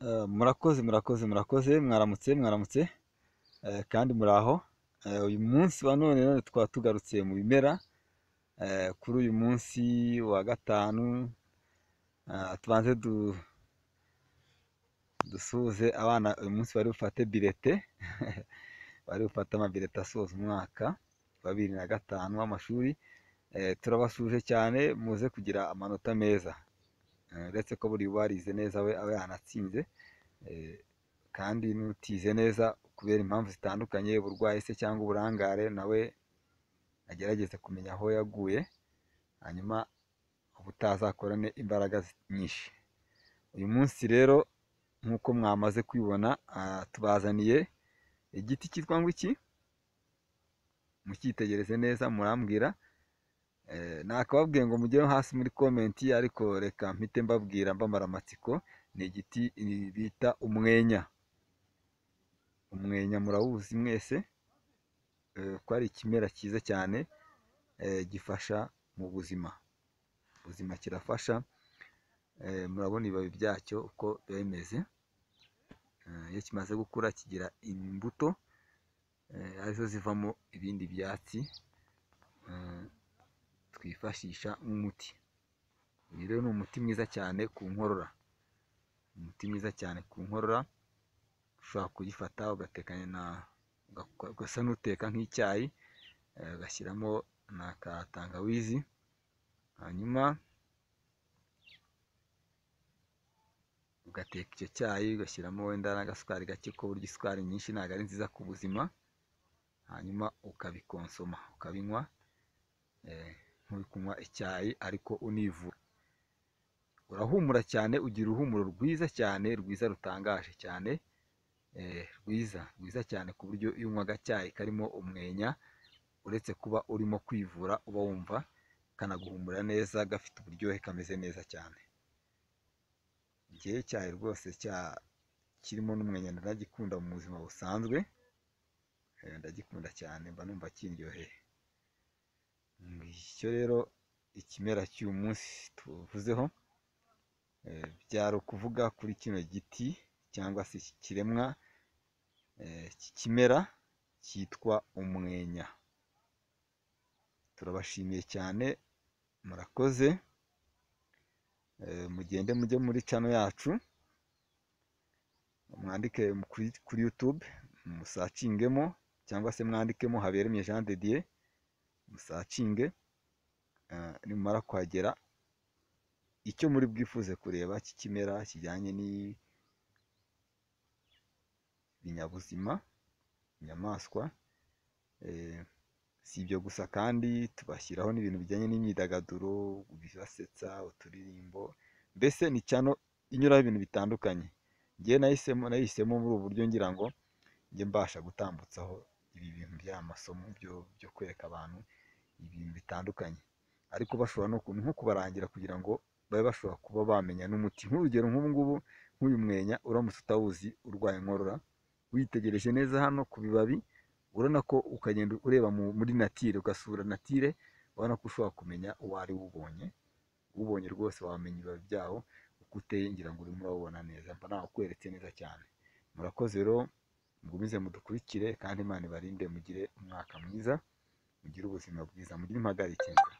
Murakoze murakoze murakoze, mwaramutse mwaramutse, kandi muraho. Uyu munsi wa none tukaba tugarutse mu bimera, kuri uyu munsi wa gatanu. Tubanze dusuhuze abana uyu munsi bari bufate birete, bari bufate amabirete asoza umwaka wa 2005 w'amashuri. Turabasuhuje cyane, muze kugira amanota meza, uretse ko buri warize neza we aba yanatsinze, kandi n'utize neza kubera impamvu zitandukanye, uburwayi se cyangwa uburangare, nawe agerageze kumenya aho yaguye, hanyuma ubutazakorane imbaraga nyinshi. Uyu munsi rero nk'uko mwamaze kwibona, tubazaniye igiti cyitwa ngo iki? Mucyitegereze neza murambwira. Nakababwiye ngo mujye hasi muri komenti, ariko reka mpite mbabwira mbamara amatsiko. Ni igiti bita umwenya. Umwenya murawuzi mwese, ko ari ikimera cyiza cyane, gifasha mu buzima. Ubuzima kirafasha. Murabona ibibabi byacyo uko biba bimeze. Iyo kimaze gukura kigira imbuto, arizo zivamo ibindi byatsi twifashisha nk'umuti. Uyu rero ni umuti mwiza cyane ku nkorora, umuti mwiza cyane ku nkorora. Ushobora kuyifata ugatekanya na ugasa n'uteka nk'icyayi, ugashyiramo na ka tangawizi, hanyuma ugateka icyo cyayi, ugashyiramo wenda n'agasukari gake, ko burya isukari nyinshi ntabwo ari nziza ku buzima, hanyuma ukabikonsoma, ukabinywa nk'uri kunywa icyayi ariko univura. Urahumura cyane, ugira uruhumuro rwiza cyane, rwiza rutangaje cyane, rwiza rwiza cyane, ku buryo iyo unywa agacyayi karimo umwenya, uretse kuba urimo kwivura, uba wumva kanaguhumura neza, gafite uburyohe, kameze neza cyane. Njyewe icyayi rwose kirimo n'umwenya ndagikunda mu buzima busanzwe, ndagikunda cyane, mba numva kindyoheye. Icyo rero ikimera cy'uyu munsi tuvuzeho, byari ukuvuga kuri kino giti cyangwa se iki kiremwa cy'ikimera cyitwa umwenya. Turabashimiye cyane, murakoze. Mugende mujye muri channel yacu, mwandike kuri YouTube, musacingemo cyangwa se mwandikemo Habiyaremye Jean de Dieu, musacinge. Nimumara kuhagera, icyo muri bwifuze kureba cy'ikimera kijyanye n'ibinyabuzima, inyamaswa. Si ibyo gusa kandi tubashyiraho n'ibintu bijyanye n'imyidagaduro, ibibasetsa, uturirimbo, mbese ni channel inyuraho ibintu bitandukanye. Njyewe nahisemo muri ubu buryo ngira ngo njye mbasha gutambutsaho ibi bintu by'amasomo byo kwereka abantu ibintu bitandukanye, ariko bashobora no nko kubarangira kugira ngo babe bashobora kuba bamenya n'umuti. Nk'urugero nk'ubu ngubu nk'uyu mwenya uramutse utawuzi urwaye inkorora, witegereje neza hano ku bibabi, urabona ko ukagenda ureba muri natire, ugasura natire, urabona ko ushobora kumenya uwo ari ubonye. Ubonye rwose wamenya ibibabi byawo uko uteye, ngira ngo urimo urabubona neza, mba nawukweretse neza cyane. Murakoze rero, mugumize mudukurikire, kandi Imana ibarinde, mugire umwaka mwiza, mugire ubuzima bwiza, mugire impagarike nziza.